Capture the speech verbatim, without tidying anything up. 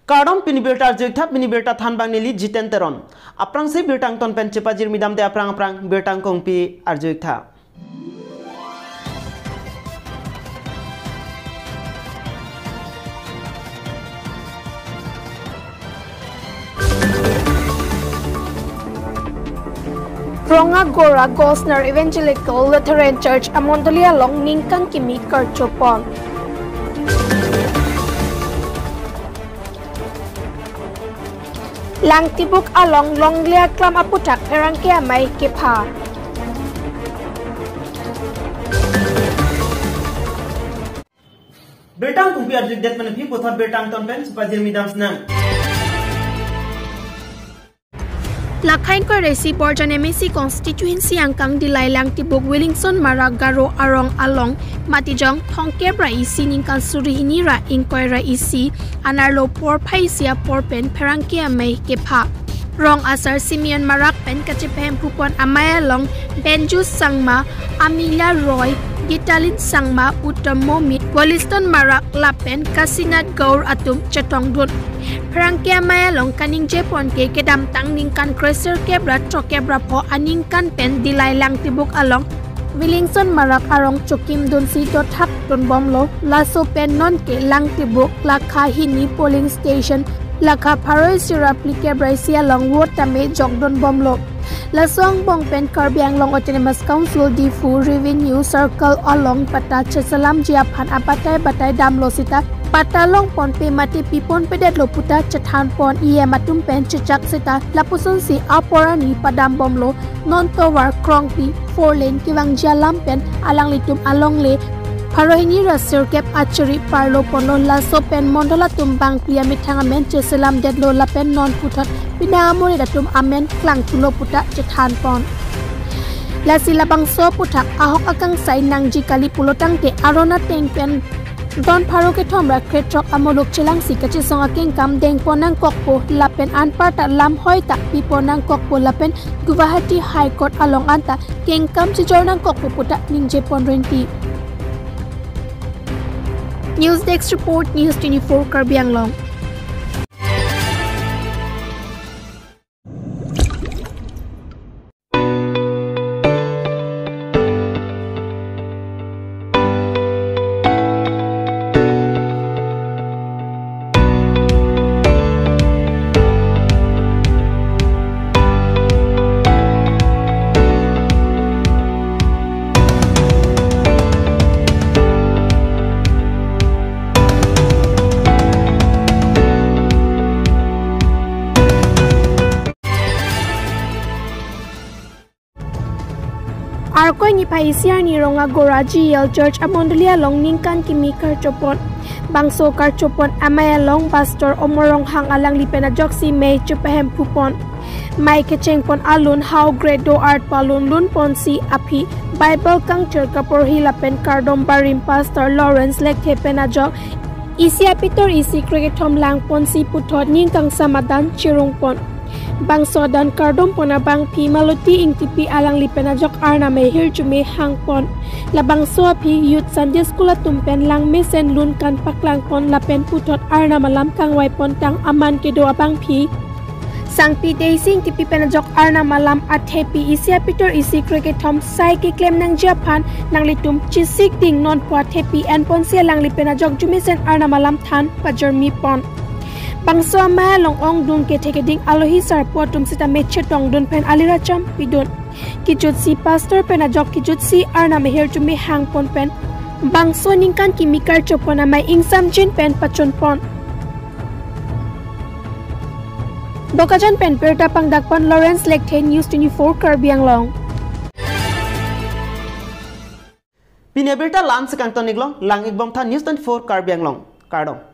Kardom, pini birta arju-ik tha, pini birta thanbang neli Jiten Teron. Aphrangsi birta angton pen chepajirmi damde aphrang aphrang birta angkong pi arju-ik tha. Rongagora Gosner Evangelical Lutheran Church amondoli along ningkan kimi karchopon. Langtibuk along longle aklam aputhak pherangke amei kepha. Birta angkong pi arju-ik det mane phi puthot birta angton pen chepajirmi dam sinang. Lakha ingkoi ra isi Borjan M A C constituency angkang Dillai Langtibuk Williamson Marak Garo arong along Matijong thomkep ra isi ningkan suri hini ra ingkoi ra isi anerlo porphai isi apor pen pherangke amei kepha. Rong asar Simeon Marak pen kachepahemphupon amei along Benju Sangma, Amelia Roy, Gitalin Sangma, Uttam Momit, Waliston Marak lapen Kasinath Gaur atum chetongdun. Pherangke amei along kaningjepon ke kedamtang ningkan kresirkep ra thomkep ra pho aningkan pen Dillai Langtibuk along Williamson Marak arong chokimdunsi dothakdunbomlo. Laso pen nonke Langtibuk Lakha hini polling station Lakha pharo isi ra phlikep ra isi along vote tame jokdunbomlo. Laso angbong pen Karbi Anglong Autonomous Council Diphu Revenue Circle along patta cheselamji aphan abatai batai damlo seta patta longponpe mate piponpedetlo puta chethanpon, E M atum pen chechak seta lapusonsi apor arni padambomlo. Non tovar Krongpi four lane kevangji alam pen alanglitum alongle pharo hini ra sirkep achiri parloponlo. Laso pen mondol atum bangphli amethang amen cheselamdetlo lapen non puthot pina amonit atum amen klangthulo puta chethanpon. Lasi labangso aputhak ahok akangsai nangji kali pulo tangte aron ateng pen don pharo kethom ra krethrok amuluk chelangsi kachesong akengkam dengpon nangkokpo lapen anparta lam hoi ta pipon nangkokpo lapen Guwahati High Court along anta kengkam chijor nangkokpo puta ningjepon rinti. News Desk Report, News twenty-four Karbi Anglong. Arkoi niphai isi arni Rongagora G L Church amondoli along ningkan kimi karchopon. Bangso karchopon amei along Pastor Omor Ronghang alangli pen ajoksi mei chepahemphupon. Mei kechengpon alun hao gre do-art palun lunponsi aphi Bible kangthir kaporhi lapen kardom barim Pastor Lawrence Lekthe pen ajok isi apitor isi krekethom langponsi puthot ning kangsam adan chirungpon. Bangso adan kardompon abangphi Maloti Ingtipi alangli pen ajok Arnam ahirjume hangpon. Labangso aphi Youth Sunday School atum pen langmesen lun kan paklangpon lapen puthot Arnam alam kangvaipontang aman kedo abangphi Sangpi Deising Tipi pen ajok Arnam alam athepi isi apitor isi krekethom sai keklem nangji aphan nanglitum chesik ding nonpo athepi enponsi alangli pen ajok arjumesen Arnam alam than pajormipon. Bangso amei along ongdung kethe keding alohi sarpo atum sitame chetongdun pen aliracham pidun. Kejutsi pastor pen ajok kejutsi Arnam ahirjume hangpon pen bangso ningkan kimi karchopon amei ingsamjin pen pachunpon. Bokajan pen birta pangdakpon Lawrence Lekthe, News twenty-four Karbi Anglong. Pini abirta la-ansi kangton-iklo, lang-ikbomtha News twenty-four Karbi Anglong. Kardom.